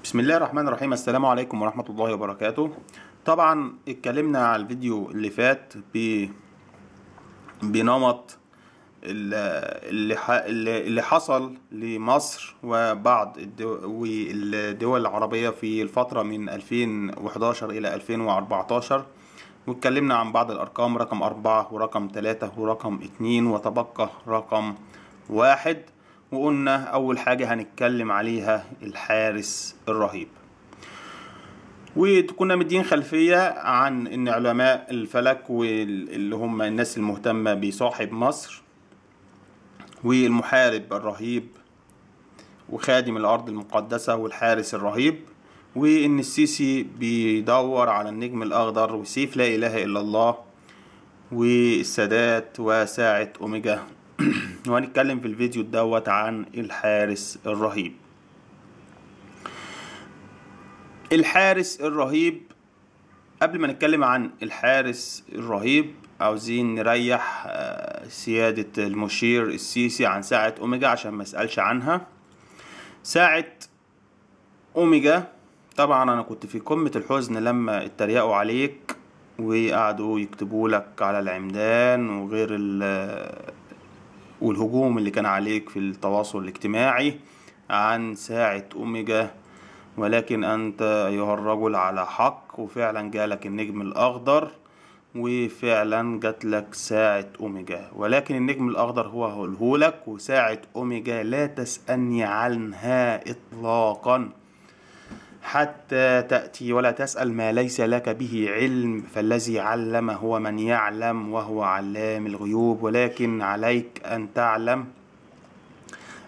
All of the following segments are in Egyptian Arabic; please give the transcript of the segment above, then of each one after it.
بسم الله الرحمن الرحيم. السلام عليكم ورحمة الله وبركاته. طبعا اتكلمنا على الفيديو اللي فات بنمط اللي حصل لمصر وبعض الدول العربية في الفترة من 2011 إلى 2014، واتكلمنا عن بعض الأرقام، رقم 4 ورقم 3 ورقم 2 وتبقى رقم 1، وقلنا أول حاجة هنتكلم عليها الحارس الرهيب. وكنا مدين خلفية عن إن علماء الفلك واللي هم الناس المهتمة بصاحب مصر والمحارب الرهيب وخادم الأرض المقدسة والحارس الرهيب، وإن السيسي بيدور على النجم الأخضر وسيف لا إله إلا الله والسادات وساعة أوميجا. وهنتكلم في الفيديو دوت عن الحارس الرهيب. الحارس الرهيب، قبل ما نتكلم عن الحارس الرهيب عاوزين نريح سيادة المشير السيسي عن ساعة أوميجا عشان ما اسألش عنها. ساعة أوميجا طبعا أنا كنت في قمة الحزن لما اتريقوا عليك وقعدوا يكتبوا لك على العمدان وغير والهجوم اللي كان عليك في التواصل الاجتماعي عن ساعة أوميجا، ولكن أنت أيها الرجل على حق، وفعلا جالك النجم الأخضر وفعلا جاتلك ساعة أوميجا، ولكن النجم الأخضر هو هقولهولك، وساعة أوميجا لا تسألني عنها إطلاقا حتى تأتي، ولا تسأل ما ليس لك به علم، فالذي علم هو من يعلم وهو علام الغيوب، ولكن عليك أن تعلم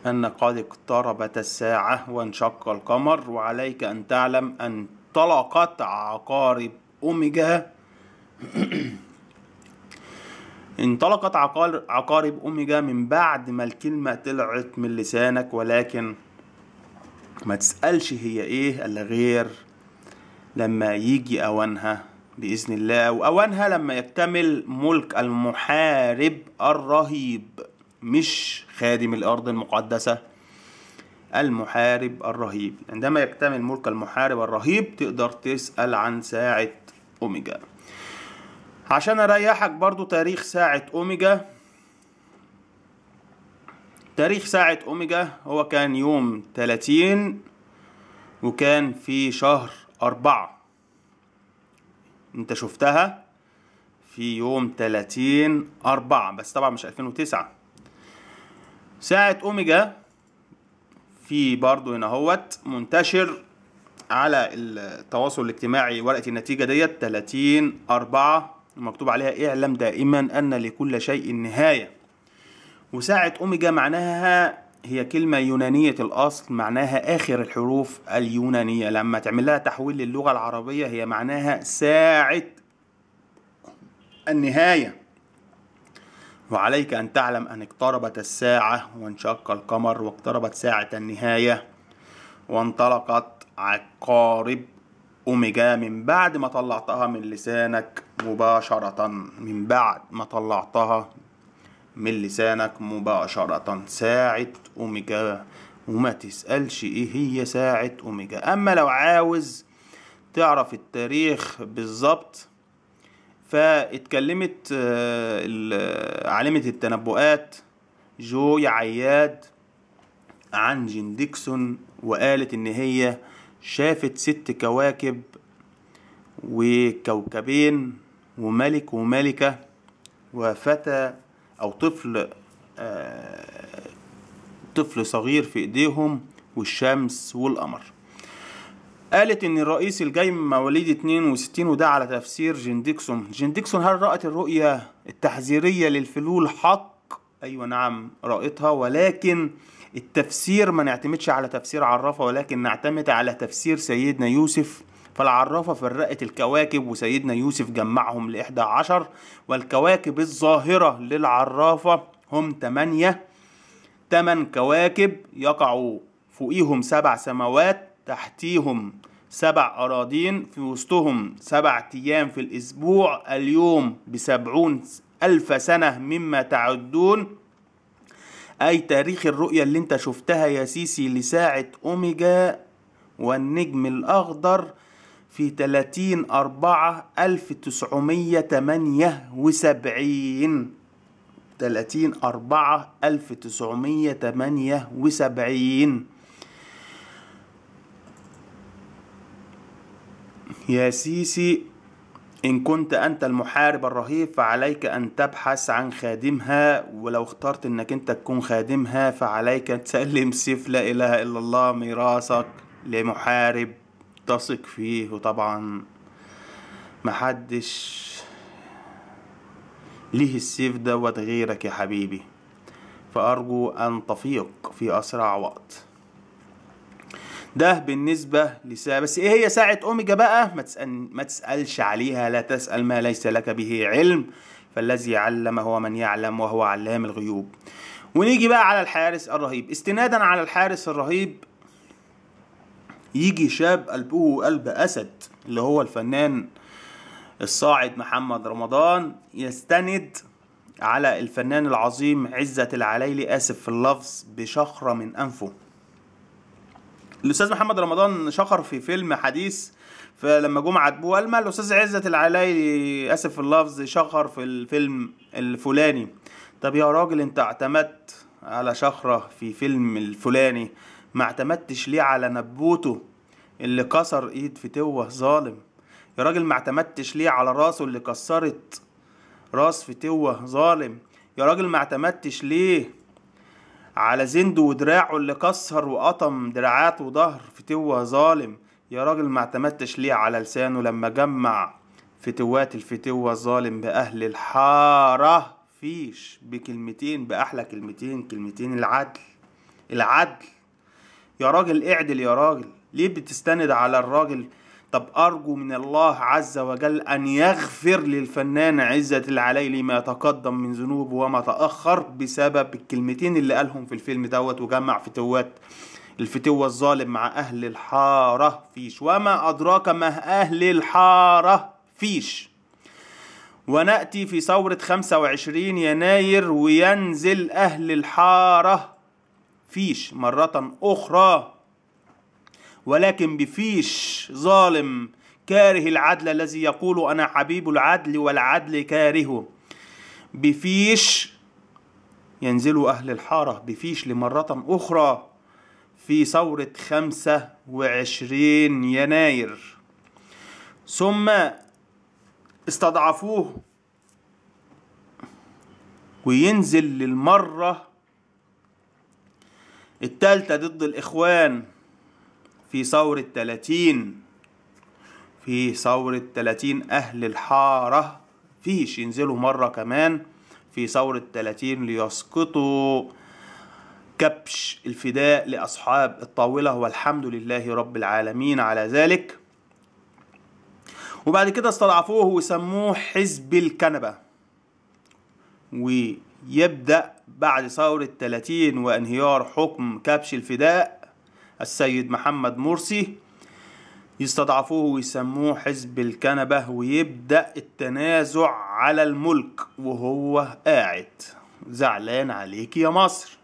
أن قد اقتربت الساعة وانشق القمر، وعليك أن تعلم أن انطلقت عقارب أوميجا انطلقت عقارب أوميجا من بعد ما الكلمة طلعت من لسانك، ولكن ما تسألش هي ايه الا غير لما يجي اوانها بإذن الله، واوانها لما يكتمل ملك المحارب الرهيب، مش خادم الارض المقدسة، المحارب الرهيب. عندما يكتمل ملك المحارب الرهيب تقدر تسأل عن ساعة أوميجا. عشان اريحك برضو تاريخ ساعة أوميجا، تاريخ ساعة أوميجا هو كان يوم 30 وكان في شهر 4. انت شفتها في يوم 30/4، بس طبعا مش 2009. ساعة أوميجا في برضو هنا هوت منتشر على التواصل الاجتماعي ورقة النتيجة ديت 30/4 مكتوب عليها اعلم دائما أن لكل شيء نهاية. وساعة أوميجا معناها هي كلمة يونانية الأصل، معناها آخر الحروف اليونانية، لما تعمل لها تحويل للغة العربية هي معناها ساعة النهاية. وعليك أن تعلم أن اقتربت الساعة وانشق القمر واقتربت ساعة النهاية وانطلقت عقارب أوميجا من بعد ما طلعتها من لسانك مباشرة، من بعد ما طلعتها من لسانك مباشرة ساعة أوميجا، وما تسألش إيه هي ساعة أوميجا. أما لو عاوز تعرف التاريخ بالظبط فاتكلمت عالمة التنبؤات جوي عياد عن جين ديكسون، وقالت إن هي شافت 6 كواكب وكوكبين وملك وملكة وفتى أو طفل، طفل صغير في إيديهم، والشمس والقمر. قالت إن الرئيس الجاي من مواليد 62، وده على تفسير جين ديكسون. جين ديكسون هل رأت الرؤية التحذيرية للفلول حق؟ أيوة نعم رأتها، ولكن التفسير ما نعتمدش على تفسير عرافة، ولكن نعتمد على تفسير سيدنا يوسف. فالعرافة فرقت الكواكب وسيدنا يوسف جمعهم ل11، والكواكب الظاهرة للعرافة هم 8 كواكب يقعوا فوقيهم 7 سماوات، تحتيهم 7 أراضين، في وسطهم 7 أيام في الأسبوع، اليوم ب70,000 سنة مما تعدون، أي تاريخ الرؤية اللي انت شفتها يا سيسي لساعة أوميجا والنجم الأخضر في 30/4/1978. 30/4/1978. يا سيسي، إن كنت أنت المحارب الرهيب فعليك أن تبحث عن خادمها، ولو اخترت أنك أنت تكون خادمها فعليك أن تسلم سيف لا إله إلا الله ميراثك لمحارب تثق فيه. وطبعا محدش ليه السيف دوت غيرك يا حبيبي، فأرجو أن تفيق في أسرع وقت. ده بالنسبة لساعة. بس ايه هي ساعة اوميجا بقى؟ ما تسألش عليها، لا تسأل ما ليس لك به علم، فالذي علم هو من يعلم وهو علام الغيوب. ونيجي بقى على الحارس الرهيب. استنادا على الحارس الرهيب يجي شاب قلبه قلب أسد، اللي هو الفنان الصاعد محمد رمضان، يستند على الفنان العظيم عزت العلايلي، آسف في اللفظ، بشخرة من أنفه. الأستاذ محمد رمضان شخر في فيلم حديث، فلما جم عاتبوه قال ما الأستاذ عزت العلايلي آسف في اللفظ شخر في الفيلم الفلاني. طب يا راجل، انت اعتمدت على شخرة في فيلم الفلاني، ما اعتمدتش ليه على نبوته اللي كسر ايد فتوه ظالم؟ يا راجل ما اعتمدتش ليه على راسه اللي كسرت راس فتوه ظالم؟ يا راجل ما اعتمدتش ليه على زنده ودراعه اللي كسر وقطم دراعات وظهر فتوه ظالم؟ يا راجل ما اعتمدتش ليه على لسانه لما جمع فتوات الفتوه الظالم بأهل الحارة فيش بكلمتين، بأحلى كلمتين، كلمتين العدل. العدل يا راجل، اعدل يا راجل، ليه بتستند على الراجل؟ طب أرجو من الله عز وجل أن يغفر للفنان عزت العلايلي ما تقدم من ذنوبه وما تأخر بسبب الكلمتين اللي قالهم في الفيلم دوت، وجمع فتوات الفتوة الظالم مع أهل الحارة فيش. وما أدراك ما أهل الحارة فيش. ونأتي في ثورة 25 يناير وينزل أهل الحارة فيش مرة أخرى، ولكن بفيش ظالم كاره العدل الذي يقول أنا حبيب العدل والعدل كارهه. بفيش ينزل أهل الحارة بفيش لمرة أخرى في ثورة 25 يناير. ثم استضعفوه وينزل للمرة الثالثة ضد الإخوان في ثورة 30. في ثورة 30 أهل الحارة فيش ينزلوا مرة كمان في ثورة 30 ليسقطوا كبش الفداء لأصحاب الطاولة، والحمد لله رب العالمين على ذلك. وبعد كده استضعفوه وسموه حزب الكنبة. ويبدأ بعد ثورة 30 وانهيار حكم كبش الفداء السيد محمد مرسي، يستضعفوه ويسموه حزب الكنبة، ويبدأ التنازع على الملك وهو قاعد زعلان عليك يا مصر،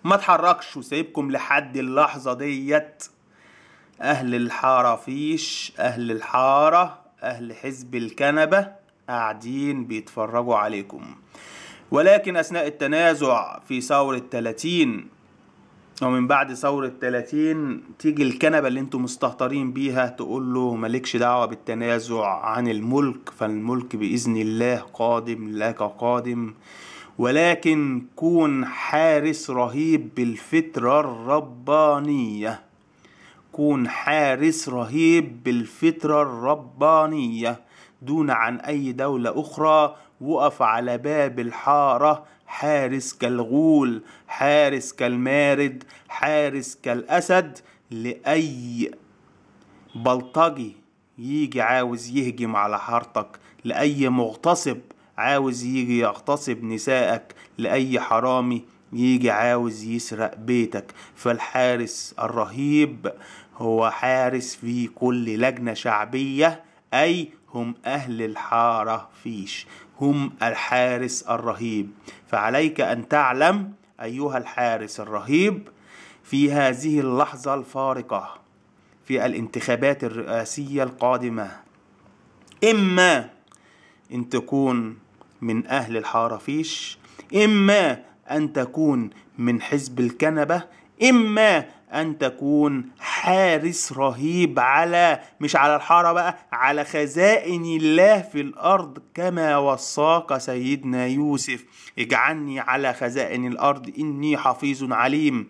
ما تحركش وسايبكم لحد اللحظة ديت. أهل الحارة فيش، أهل الحارة، أهل حزب الكنبة قاعدين بيتفرجوا عليكم. ولكن أثناء التنازع في ثورة 30 ومن بعد ثورة 30 تيجي الكنبة اللي انتم مستهترين بيها تقول له مالكش دعوة بالتنازع عن الملك، فالملك بإذن الله قادم لك قادم، ولكن كون حارس رهيب بالفترة الربانية. كون حارس رهيب بالفترة الربانية دون عن أي دولة أخرى. وقف على باب الحارة حارس كالغول، حارس كالمارد، حارس كالأسد لأي بلطجي يجي عاوز يهجم على حارتك، لأي مغتصب عاوز يجي يغتصب نسائك، لأي حرامي يجي عاوز يسرق بيتك. فالحارس الرهيب هو حارس في كل لجنة شعبية، أي هم أهل الحارة فيش، هم الحارس الرهيب. فعليك أن تعلم أيها الحارس الرهيب في هذه اللحظة الفارقة في الانتخابات الرئاسية القادمة، إما أن تكون من أهل الحرافيش، إما أن تكون من حزب الكنبة، إما أن تكون حارس رهيب على، مش على الحارة بقى، على خزائن الله في الأرض كما وصاك سيدنا يوسف: اجعلني على خزائن الأرض إني حفيظ عليم.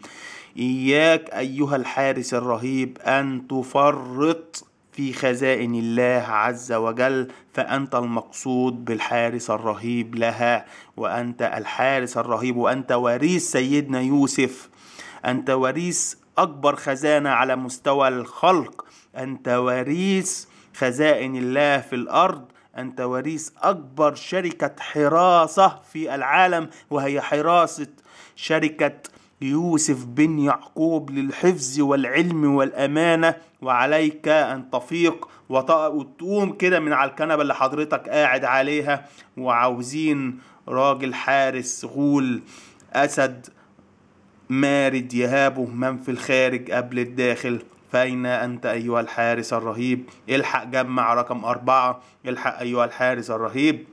إياك أيها الحارس الرهيب أن تفرط في خزائن الله عز وجل، فأنت المقصود بالحارس الرهيب لها، وأنت الحارس الرهيب، وأنت وريث سيدنا يوسف، أنت وريث أكبر خزانة على مستوى الخلق، أنت وريث خزائن الله في الأرض، أنت وريث أكبر شركة حراسة في العالم، وهي حراسة شركة يوسف بن يعقوب للحفظ والعلم والأمانة. وعليك أن تفيق وتقوم كده من على الكنبة اللي حضرتك قاعد عليها. وعاوزين راجل حارس غول أسد مارد يهابه من في الخارج قبل الداخل. فأين أنت أيها الحارس الرهيب؟ الحق جمع رقم 4، الحق أيها الحارس الرهيب،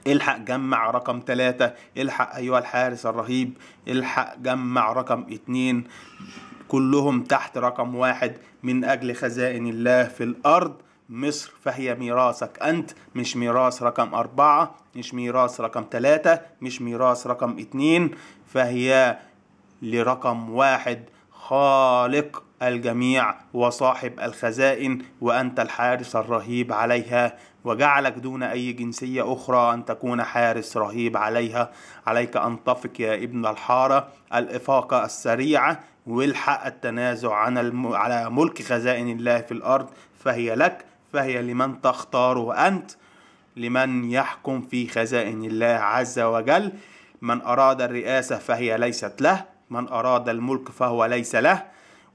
الحق جمع رقم 3، الحق أيها الحارس الرهيب، الحق جمع رقم 2، كلهم تحت رقم 1 من أجل خزائن الله في الأرض مصر، فهي ميراثك أنت، مش ميراث رقم 4، مش ميراث رقم 3، مش ميراث رقم 2، فهي لرقم 1 خالق الجميع وصاحب الخزائن، وأنت الحارس الرهيب عليها، وجعلك دون أي جنسية أخرى أن تكون حارس رهيب عليها. عليك أن تفق يا ابن الحارة الإفاقة السريعة، والحق التنازع على ملك خزائن الله في الأرض، فهي لك، فهي لمن تختاره أنت، لمن يحكم في خزائن الله عز وجل. من أراد الرئاسة فهي ليست له، من أراد الملك فهو ليس له،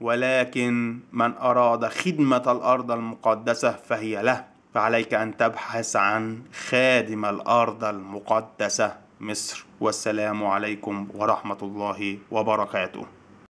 ولكن من أراد خدمة الأرض المقدسة فهي له. فعليك أن تبحث عن خادم الأرض المقدسة مصر. والسلام عليكم ورحمة الله وبركاته.